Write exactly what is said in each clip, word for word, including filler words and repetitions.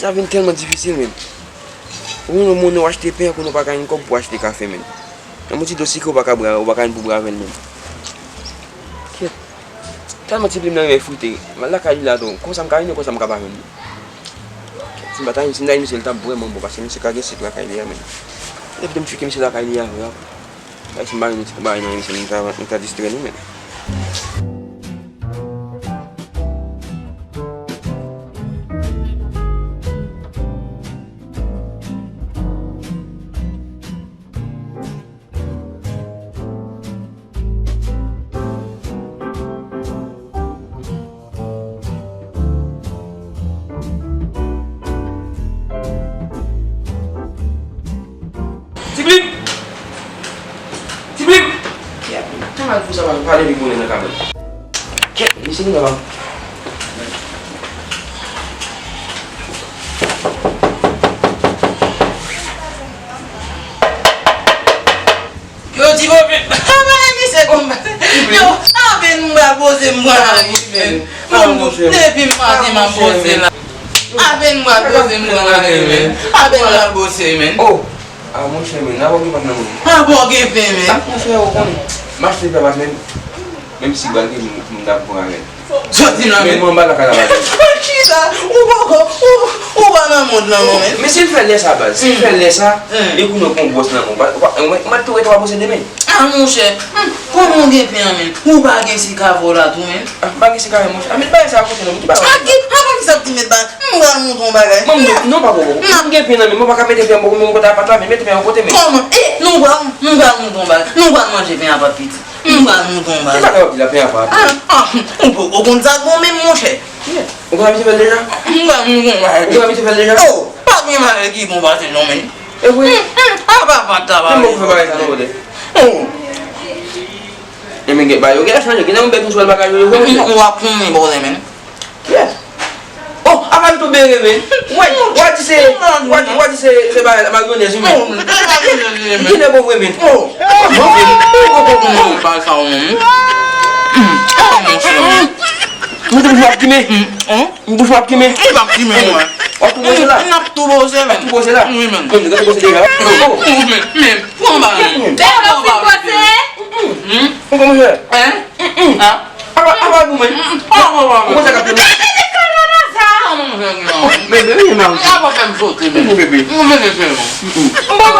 Sa vin tèlman difisil, menm. Ou menm, ou achte pen, kounye a ou pa ka jwenn kòb pou achte kafe, menm. Menm yon ti dlo sikre, ou pa ka bwè, ou pa ka jwenn pou bwè avè l, menm. Kèt. Tèlman ti plim nan renmen frite. M al lakay li la, tou. Konsa m ka jwenn, konsa m ka pa jwenn. Si m pa ta, si m ta jwenn misye, l t ap vrèman bon, paske misye ka gen sik lakay li a, menm. Depi m cheke misye lakay li a, vre. Ay, si m pa jwenn ti bagay nan men misye, m ta, m ta distrè nou, menm. Ti Bib! Ti Bib! Kèt, kòman l fou sa pa pale li konnen nan kamera? Kèt, li se li la. Yo, ti bòpè, a bay misye konba. Yo, ape nou ba poze m pran lari, men. Depi m pati m ap poze la. Ape nou ba poze m pran lari, men. Ape nou ba poze, men. Oh, ah, monchè, men, n ap okipe nan moun. Ap okipe, men. Ah, monchè, ou konnen. M achte pè pas, men, menm si bal gen moun, moun t ap pran avè l. Soti nan men. Men mwen anba lakay la, pa gen. Chita, ou poko, ou, ou pa nan mond lan non, men. Men si l fè lè sa, baz, si l fè lè sa, e kounye a w pran bwòs nan men w, pa, pa, mwen, mwen tou ret w ap posede men. Ah, monchè, hmm, kòman w gen pen an, men? Ou pa gen sikavo la tou, men? Ah, m pa gen sikavo, monchè. Ah, met bagay sa a kote non, ki bagay? Ah, ki, ah, pa ki sa w di met bagay? M pral montre w bagay. Mwen, non, non, pa poko. M gen pen nan men, mwen pa ka mete pen an bò, mwen kote apat la, men mete pen an kote, men. Kòman? Eh, nou pral, nou pral montre w bagay. Nou pral manje pen an pa piti. M pral mouton baz. Ki bagay w ap di la, pen apa? Ah, ah, ou poko konn sa k bon menm, monchè. Ou konn abitye fè l deja? M pral mouton baz. Ou konn abitye fè l deja? Oh, pa gen bagay ki bon pase l non, men. E vre? Hmm, hmm, apa panta bagay. Menm bon pou fè bagay sa non, brother. Oh. E men gen bagay yo gen chanje, gen nan yon bèk yon swèl bagay yo, yo vre, men. Ou ap konnen, brother, men. Kiyès? Oh, apa l tou bere, men. Wè, w a di se, w a di, w a di se, se ba, mayonèz, wi, men. Oh, se mayonèz, wi, men. Ki nèg ou vre, men? Oh, oh, oh, oh, oh, oh, pa sa, oh, hmm. Hmm, oh, monchè, hmm. Mwen te bouch m ap kimen. Hmm, oh. Mwen bouch m ap kimen. Mwen p ap kimen, mwen. W ap tou poze la? N ap tou poze, men. Tou poze la? Wi, men. Mwen te poze deja. Oh, oh. Men, men, pran ba, men. Bèl ou fin poze? Hmm? Ou konn, monchè? Hein? Hmm. Ah. Apa, apa goumen? Ou konn sa k ap fè m? Men, men, men, men. Apa fè m sote, men? Bebe. Mwen vin fè non. M poko,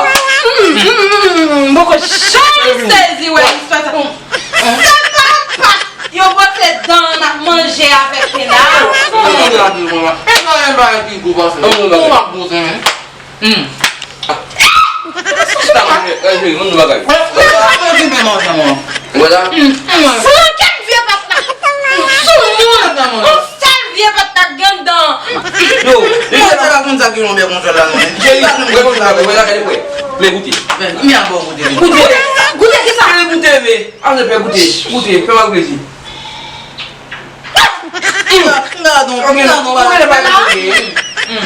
m poko janm sezi wè istwa sa. Se pa pat yo bwose dan an ap manje avèk pen la. Mwen gade mwen la. E pa yon bagay ki gwo pase. Ou ap bwose, men. Hmm. Chita, monchè, cheri, mwen di bagay. Mwen pa bezwen pen manje mwen. Wè la. Flanke m vye pat la. Sou moun. Yon sèl vye pat la k gen anndan. Yo, mwen sa pa konn sa ki yon bèk konsa la non. Cheri, wè konsa, wè la, gade, wè. Men goute. Men a bon goute. Goute. Goute ki sa? Men goute, men. An, se fè goute. Goute, fè m ak plezi. Gadon, gadon,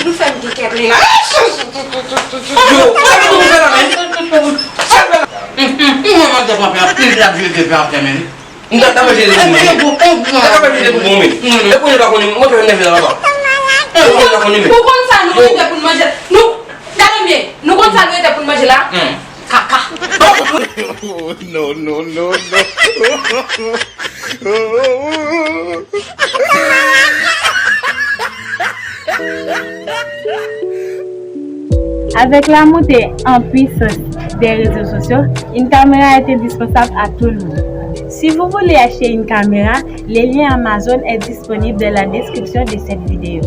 nou fè m gen kè plen la. Yo, sa ki nou fè la, men? Sa k fè la? Mwen mande pran pen anpil plat vye de pen ap fè, men. M ta, ta manje de pou mwen. M ta manje de pou mwen, men. E pou nou pa konnen, mwen te nève la, papa. E pou nou pa konnen, men. Ou konn sa nou rete pou n manje? Nou, gade byen, nou konn sa nou rete pou n manje la? Kaka. No, no, no, no. Avec la montée en puissance des réseaux sociaux, une caméra est indispensable à tout le monde. Si vous voulez acheter une caméra, le lien Amazon est disponible dans la description de cette vidéo.